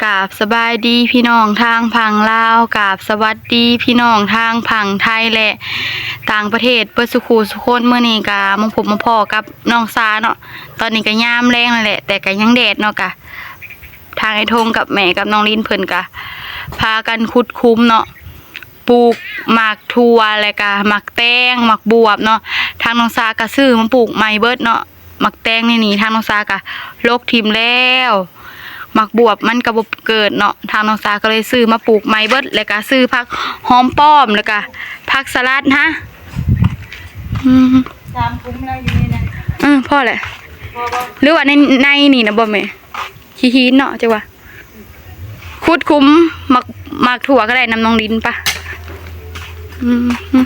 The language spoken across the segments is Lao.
ກາບສະບາຍດີພີ່ນ້ອງທາງຝັ່ງລາວ, ກາບສະຫວັດດີພີ່ນ້ອງທາງຝັ່ງໄທ ແລະ ຕ່າງປະເທດເບິດສູ່ຄູ່ສູ່ຄົນ. ມື້ນີ້ກະມາພົບມາພໍ້ກັບນ້ອງຊາເນາະ. ຕອນນີ້ກະຍາມແລງແລ້ວແຫຼະ ແຕ່ກະຍັງແດດເນາະ. ກະທາງອ້າຍທົງກັບແມ່ກັບນ້ອງລິນເພິ່ນກະພາກັນຂຸດຂຸມເນາະ, ປູກໝາກຖົ່ວ ແລະກະໝາກແຕງ ໝາກບວບເນາະ. ທາງນ້ອງຊາກະຊື້ມາປູກໃໝ່ເບິດເນາະ. ໝາກແຕງນີ້ນີ້ ທາງນ້ອງຊາກະລົກຖິ້ມແລ້ວ, ໝາກບວບມັນກະບໍ່ເກີດເນາະ. ທາງນ້ອງຊາກະເລີຍຊື້ມາປູກໃໝ່ເບິດ ແລະກະຊື້ຜັກຫອມປ້ອມ ແລະກະຜັກສະຫຼັດ. ຮະ ອືມ ສາມຂຸມແລ້ວຢູ່ໃນນັ້ນ. ເອີ ພໍແຫຼະ. ພໍບໍ່? ຫຼືວ່າໃນ ໃນນີ້ນະບໍ່ແມ່? ຂີ້ຫີນເນາະ ຈັກວ່າ. ຂຸດຂຸມໝາກ ໝາກຖົ່ວກະໄດ້ນຳນ້ອງລິນປະ. ອືມ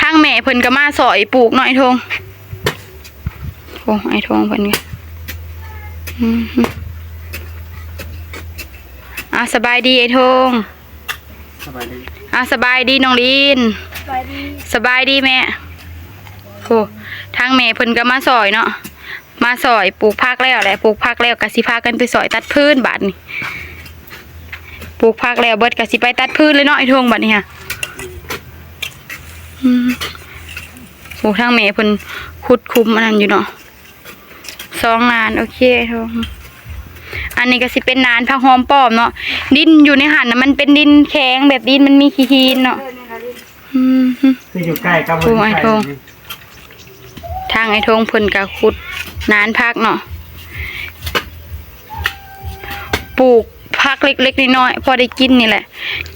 ທາງແມ່ເພິ່ນກະມາຊ່ອຍປູກເນາະ ອ້າຍທົງ. ໂອ້ ອ້າຍທົງເພິ່ນກະ ອືມ ອ່າ ສະບາຍດີອ້າຍທົງ. ສະບາຍດີ. ອ່າ ສະບາຍດີນ້ອງລິນ. ສະບາຍດີ ສະບາຍດີແມ່. ໂອ້ ທາງແມ່ເພິ່ນກະມາຊ່ອຍເນາະ, ມາຊ່ອຍປູກຜັກແລ້ວແຫຼະ. ປູກຜັກແລ້ວກະຊິພາກັນໄປຊ່ອຍຕັດຟືນບາດນີ້. ປູກຜັກແລ້ວເບິດກະຊິໄປຕັດຟືນເລີຍເນາະ ອ້າຍທົງ ບາດນີ້ຫະ. ອືມ ໂອ້ ທາງແມ່ເພິ່ນຂຸດຂຸມອັນນັ້ນຢູ່ເນາະ. ສອງນານ. ໂອເຄ ອັນນີ້ກະຊິເປັນນານຜັກຫອມປ້ອມເນາະ. ດິນຢູ່ໃນຫັ້ນນະ ມັນເປັນດິນແຂງ ແບບດິນມັນມີຂີ້ຫີນເນາະ. ອືມ ຄືຢູ່ໃກ້ກັບ ໂອ້ ອ້າຍທົງ. ທາງອ້າຍທົງເພິ່ນກະຂຸດນານຜັກເນາະ, ປູກຜັກເລັກໆນ້ອຍໆ ພໍໄດ້ກິນນີ້ແຫຼະ.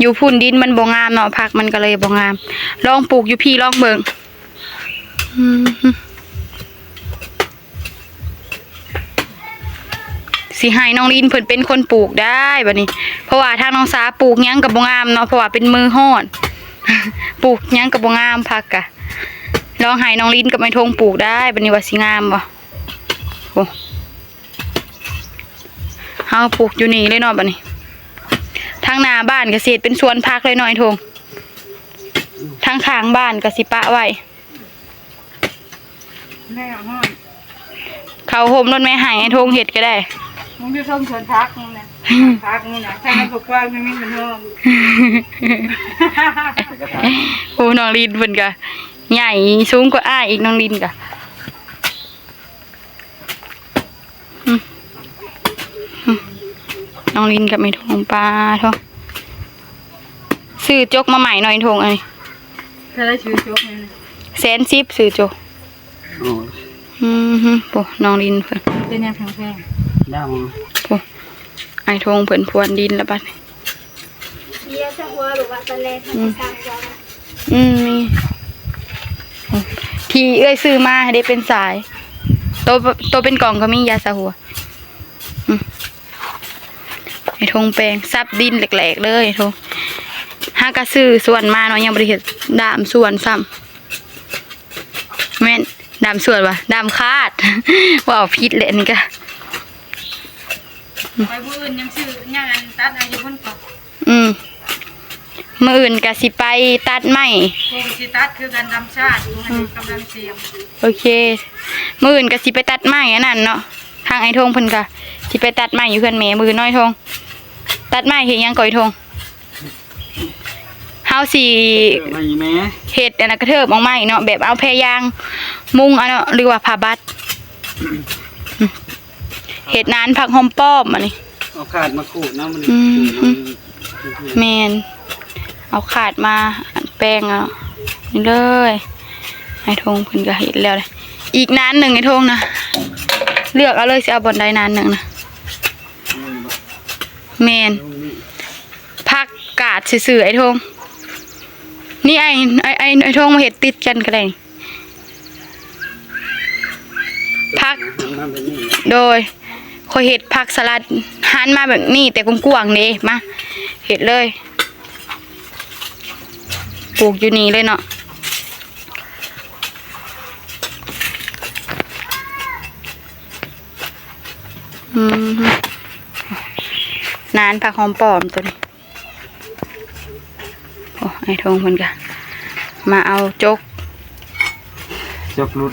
ຢູ່ພຸ້ນດິນມັນບໍ່ງາມເນາະ, ຜັກມັນກະເລີຍບໍ່ງາມ. ລອງປູກຢູ່ພີ້ລອງເບິ່ງ. ອືມ ຊິໃຫ້ນ້ອງລິນເພິ່ນເປັນຄົນປູກໄດ້ບາດນີ້, ເພາະວ່າທາງນ້ອງສາປູກຫຍັງກະບໍ່ງາມເນາະ ເພາະວ່າເປັນມືຮ້ອນ. ປູກຫຍັງກະບໍ່ງາມ ຜັກກະ. ລອງໃຫ້ນ້ອງລິນກັບອ້າຍທົງປູກໄດ້ບາດນີ້ ວ່າຊິງາມບໍ່. ໂອ້ ເຮົາປູກຢູ່ນີ້ເລີຍເນາະບາດນີ້. ທາງໜ້າບ້ານກະຊິເຮັດເປັນສວນຜັກເລີຍເນາະ ອ້າຍທົງ, ທາງຂ້າງບ້ານກະຊິປະໄວ້. ແມ່ຮ້ອນ ເຂົ້າໂຮມລົດແມ່ ໃຫ້ອ້າຍທົງເຮັດກະໄດ້. ມຶງຢູ່ເທິງສວນຜັກມຶງນະ, ຜັກມຶງນະ ໃສ່ໃນພວກກວ້າງມີມັນຮ້ອນ. ໂອ້ ນ້ອງລິນເພິ່ນກະໃຫຍ່ສູງກວ່າອ້າຍອີກ ນ້ອງລິນກະ. ອືມ ອືມ ນ້ອງລິນກັບແມ່ທົງ ປາໂທ້ ຊື້ຈົກມາໃໝ່ເນາະ ແມ່ທົງເອີຍ. ເທົ່າໃດຊື້ຈົກນີ້ນະ? ແສນສິບ ຊື້ຈົກ. ໂອ້ຍ ອືມ ໂອ້ ນ້ອງລິນເພິ່ນ ເປັນຫຍັງແພງໆ ດຳ. ໂອ້ ອ້າຍທົງເພິ່ນພວນດິນລະບັດນີ້. ເຍສະຫົວ ຫຼືວ່າຕະແລທຳມະຊາດ ອືມ ວ່າ ອືມ ມີ ທີ່ເອື້ອຍຊື້ມາໃຫ້ໄດ້ເປັນສາຍ ໂຕ ໂຕເປັນກ່ອງກະມີ ຢາສະຫົວ. ອືມ ໄອ້ທົງແປງ ສັບດິນແຫຼກໆເລີຍ ໂທ້. ຫາກະຊື້ສວນມາເນາະ ຍັງບໍ່ໄດ້ເຮັດດ້າມສວນຊ້ຳ. ແມ່ນດ້າມສວນຫວາ ດ້າມຄາດ ເວົ້າຜິດແຫຼະນີ້ກະ. ໄປມື້ອື່ນຍັງຊື້ ຍັງອັນຕັດເອົາຢູ່ພຸ້ນກະ. ອືມ ມື້ອື່ນກະຊິໄປຕັດໄມ້ ໂອ້ ຊິຕັດຄືກັນ ດຳຊາດຢູ່ຫັ້ນ ອືມ ກຳລັງສຽມ. ໂອເຄ ມື້ອື່ນກະຊິໄປຕັດໄມ້ອັນນັ້ນເນາະ, ທາງໄອ້ທົງເພິ່ນກະຊິໄປຕັດໄມ້ຢູ່ເຮືອນແມ່ມື້ອື່ນເນາະ ໄອ້ທົງ. ຕັດໄມ້ເຮັດຫຍັງເກາະ ໄອ້ທົງ? ເຮົາຊິ ເອີ ໄມ້ແມ່ ເຮັດອັນນັ້ນ ກະເທີບອອກມາອີກເນາະ, ແບບເອົາແພຢາງມຸງເອົາເນາະ ຫຼືວ່າຜ້າບັດ. ເຮັດນານຜັກຫອມປ້ອມອັນນີ້ ເອົາຂາດມາຂູດເນາະ ມັນ ອືມ ຂູດນຳ. ແມ່ນ ເອົາຂາດມາແປງເອົານີ້ເລີຍ. ໄອ້ທົງເພິ່ນກະເຮັດແລ້ວເດ້ ອີກນານໜຶ່ງ ໄອ້ທົງນະ ເລືອກເອົາເລີຍ ຊິເອົາບ່ອນໃດນານໜຶ່ງນະ. ແມ່ນ ຜັກກາດຊື່ໆ ໄອ້ທົງ. ນີ້ ໄອ້ ໄອ້ ໄອ້ ໄອ້ທົງມາເຮັດຕິດກັນກະໄດ້. ຜັກ ໂດຍ ຂ້ອຍເຮັດຜັກສະຫຼັດ ຫັນມາແບບນີ້ ແຕ່ກວ້າງໆເດ້. ມາເຮັດເລີຍ ປູກຢູ່ນີ້ເລີຍເນາະ. ອືມ ນານຜັກຫອມປ້ອມໂຕນີ້. ໂອ້ ໄອ້ທົງເພິ່ນກະມາເອົາຈົກ ຈົກຫຼຸດ.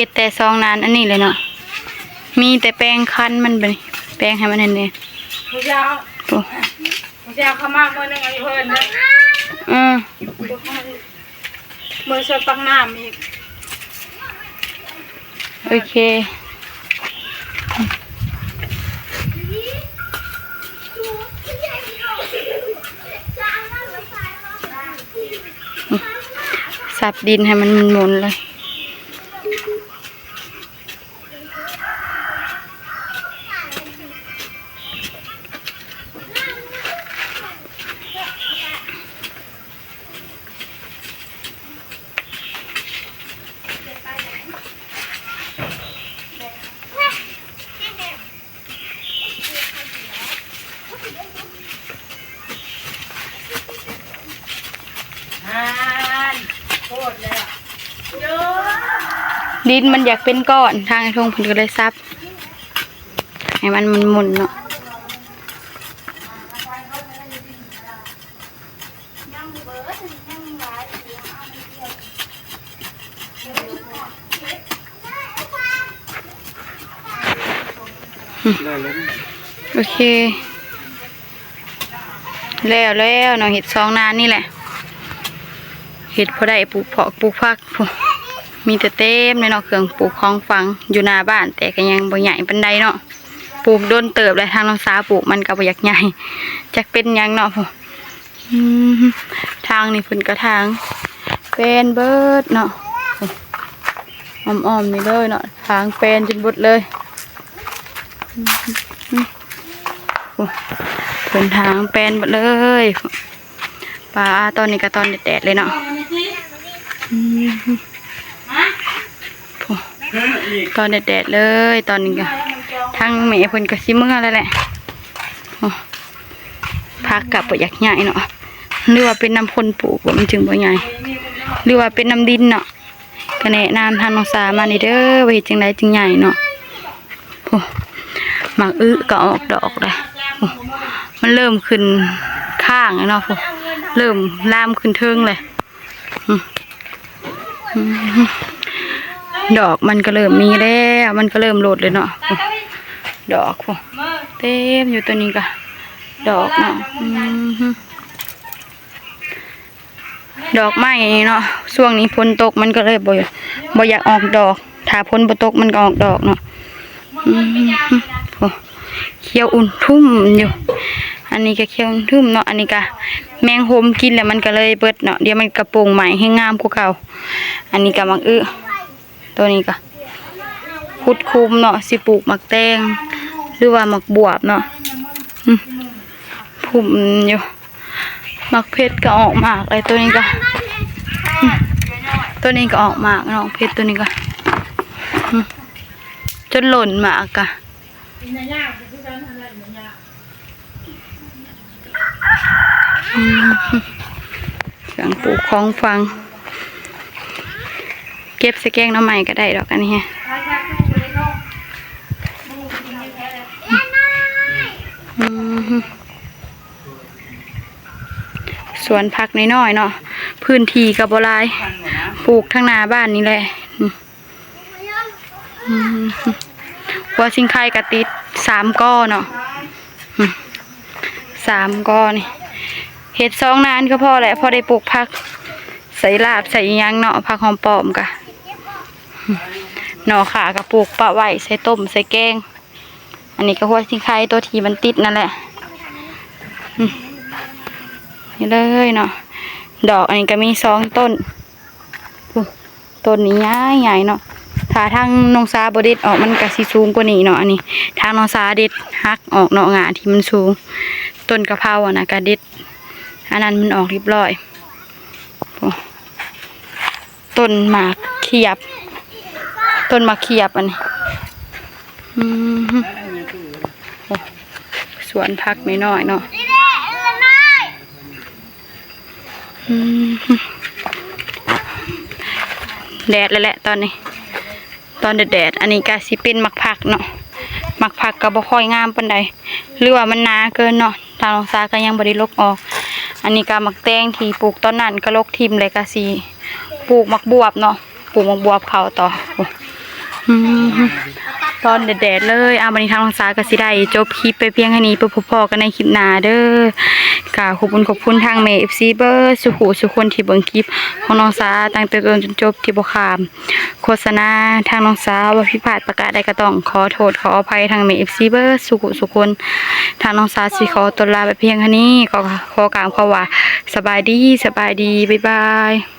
ເຮັດແຕ່ສອງນານອັນນີ້ແຫຼະເນາະ ມີແຕ່ແປງຄັນມັນ ແປງໃຫ້ມັນແໜ້ນໆ. ຜູ້ຊາວ ໂອ້ ຜູ້ຊາວເຂົ້າມາມື້ໜຶ່ງອັນນີ້ເພິ່ນເດີ ເອີ ມື້ຊວນຕັກນ້ຳອີກ. ໂອເຄ ສັບດິນໃຫ້ມັນໝຸນໆເລີຍ. ດິນມັນຢາກເປັນກ້ອນ ທາງອ້າຍທົງເພິ່ນກໍເລີຍສັບໃຫ້ມັນໝຸ່ນໆເນາະ. ໂອເຄ ແລ້ວແລ້ວເນາະ ເຮັດສອງນານນີ້ແຫຼະ ເຮັດພໍໄດ້ປູກຜັກ ປູກຜັກ ມີແຕ່ເຕັມເລີຍເນາະ ເຄື່ອງປູກຂອງຝັງຢູ່ໜ້າບ້ານ ແຕ່ກໍຍັງບໍ່ໃຫຍ່ປານໃດເນາະ. ປູກດົນເຕີບແລ້ວ ທາງນ້ອງສາປູກມັນກໍບໍ່ຢາກໃຫຍ່ ຈັກເປັນຫຍັງເນາະ. ອືມ ທາງນີ້ເພິ່ນກໍຖາງແປນເບິດເນາະ ອ້ອມໆນີ້ເລີຍເນາະ ຖາງແປນຈົນເບິດເລີຍ. ໂອ້ ເພິ່ນຖາງແປນເບິດເລີຍ. ປາ ຕອນນີ້ກໍຕອນແດດໆເລີຍເນາະ. ອືມ ໂອ້ ຕອນແດດໆເລີຍ ຕອນນີ້ກໍ ທາງແມ່ເພິ່ນກໍຊິເມືອແລ້ວແຫຼະ. ໂອ້ ຜັກກໍບໍ່ຢາກໃຫຍ່ເນາະ ຫຼືວ່າເປັນນຳຄົນປູກບໍ່ ມັນຈຶ່ງບໍ່ໃຫຍ່ ຫຼືວ່າເປັນນຳດິນເນາະ. ກໍແນະນຳທາງນ້ອງສາມານີ້ເດີ ວ່າເຮັດຈັ່ງໃດຈຶ່ງໃຫຍ່ເນາະ. ໂອ້ ໝາກອຶກໍອອກດອກແລ້ວ ໂອ້ ມັນເລີ່ມຂຶ້ນຂ້າງແລ້ວເນາະ ໂອ້ ເລີ່ມລາມຂຶ້ນເທິງແລ້ວ. ອືມ ອືມ ດອກມັນກໍເລີ່ມມີແລ້ວ ມັນກໍເລີ່ມໂລດເລີຍເນາະ ໂອ້ ດອກ ໂອ້ ເຕັມຢູ່ ໂຕນີ້ກໍດອກເນາະ. ອືມ ດອກໄມ້ເນາະ ຊ່ວງນີ້ຝົນຕົກມັນກໍເລີຍບໍ່ ບໍ່ຢາກອອກດອກ ຖ້າຝົນບໍ່ຕົກມັນກໍອອກດອກເນາະ. ອືມ ໂອ້ ຂຽວອຸ່ນທຸ່ມຢູ່ ອັນນີ້ກໍຂຽວອຸ່ນທຸ່ມເນາະ. ອັນນີ້ກໍແມງໂຫມກິນແລ້ວມັນກໍເລີຍເບິດເນາະ ດຽວມັນກໍໂປ່ງໃໝ່ແຮງງາມກວ່າເກົ່າ. ອັນນີ້ກໍໝາກອຶ ໂຕນີ້ກໍຂຸດຂຸມເນາະ ຊິປູກໝາກແຕງ ຫຼືວ່າໝາກບວບເນາະ. ອືມ ພຸ້ມຢູ່ ໝາກເຜັດກໍອອກໝາກເລີຍ ໂຕນີ້ກໍ ອືມ ໂຕນີ້ກໍອອກໝາກເນາະ ເຜັດໂຕນີ້ກໍ ອືມ ຈົນຫຼົ່ນໝາກກະ. ອືມ ເຄື່ອງປູກຂອງຝັງ ເກັບໃສ່ແກງໜໍ່ໄມ້ກໍໄດ້ດອກ ອັນນີ້. ອືມ ສວນຜັກນ້ອຍໆເນາະ ພື້ນທີ່ກໍບໍ່ຫຼາຍ ປູກທາງໜ້າບ້ານນີ້ແຫຼະ. ອືມ ຫົວຊິງໄຄກໍຕິດສາມກໍເນາະ ອືມ ສາມກໍນີ້ ເຮັດສອງນານກໍພໍແຫຼະ ພໍໄດ້ປູກຜັກ ໃສ່ລາບໃສ່ອີ່ຫຍັງເນາະ ຜັກຫອມປ້ອມກະ ອືມ ໜໍ່ຂ່າກໍປູກປະໄວ້ໃສ່ຕົ້ມໃສ່ແກງ. ອັນນີ້ກໍຫົວຊິງໄຄຕົວທີ່ມັນຕິດນັ້ນແຫຼະ ອືມ ນີ້ເລີຍເນາະ ດອກອັນນີ້ກໍມີສອງຕົ້ນ. ໂອ້ ຕົ້ນນີ້ໃຫຍ່ໆເນາະ ຖ້າທາງນ້ອງສາບໍ່ເດັດອອກມັນກໍຊິສູງກວ່ານີ້ເນາະ. ອັນນີ້ທາງນ້ອງສາເດັດຫັກອອກເນາະ ງ່າທີ່ມັນສູງ ຕົ້ນກະເພົາອັນນັ້ນກໍເດັດ ອັນນັ້ນມັນອອກຮຽບຮ້ອຍ. ໂອ້ ຕົ້ນໝາກຂຽບ ຕົ້ນໝາກຂຽບອັນນີ້ ອືມ ໂອ້ ສວນຜັກນ້ອຍໆເນາະ. ອືມ ແດດແລ້ວແຫຼະຕອນນີ້ ຕອນແດດໆ ອັນນີ້ກະຊິເປັນໝາກຜັກເນາະ ໝາກຜັກກະບໍ່ຄ່ອຍງາມປານໃດ ຫຼືວ່າມັນໜາເກີນເນາະ ທາງນ້ອງສາກະຍັງບໍ່ໄດ້ລົກອອກ. ອັນນີ້ກະໝາກແຕງທີ່ປູກຕອນນັ້ນກະລົກຖິ້ມ ແລ້ວກະຊິປູກໝາກບວບເນາະ ປູກໝາກບວບເຂົ້າຕໍ່. ໂອ້ ອືມ ຮ້ອນແດດໆ ເລີຍ. ອ່າ ບັດນີ້ທາງນ້ອງສາກໍຊິໄດ້ຈົບຄລິບໄປພຽງເທົ່ານີ້ ໄປພົບພໍ້ກັນໃນຄລິບໜ້າເດີ. ກໍຂອບຄຸນ ຂອບຄຸນທາງແມ່ເອັຟຊີເບິດສູ່ຜູ້ສູ່ຄົນທີ່ເບິ່ງຄລິບຂອງນ້ອງສາຕັ້ງແຕ່ຕົ້ນຈົນຈົບ ທີ່ບໍ່ຂ້າມໂຄສະນາ. ທາງນ້ອງສາເວົ້າຜິດພາດປະການໃດກໍຕ້ອງຂໍໂທດຂໍອະໄພທາງແມ່ເອັຟຊີເບິດສູ່ຜູ້ສູ່ຄົນ. ທາງນ້ອງສາຊິຂໍຕົວລາໄປພຽງເທົ່ານີ້ ກໍຂໍກ່າວຄຳວ່າ ສະບາຍດີ ສະບາຍດີ ບາຍບາຍ.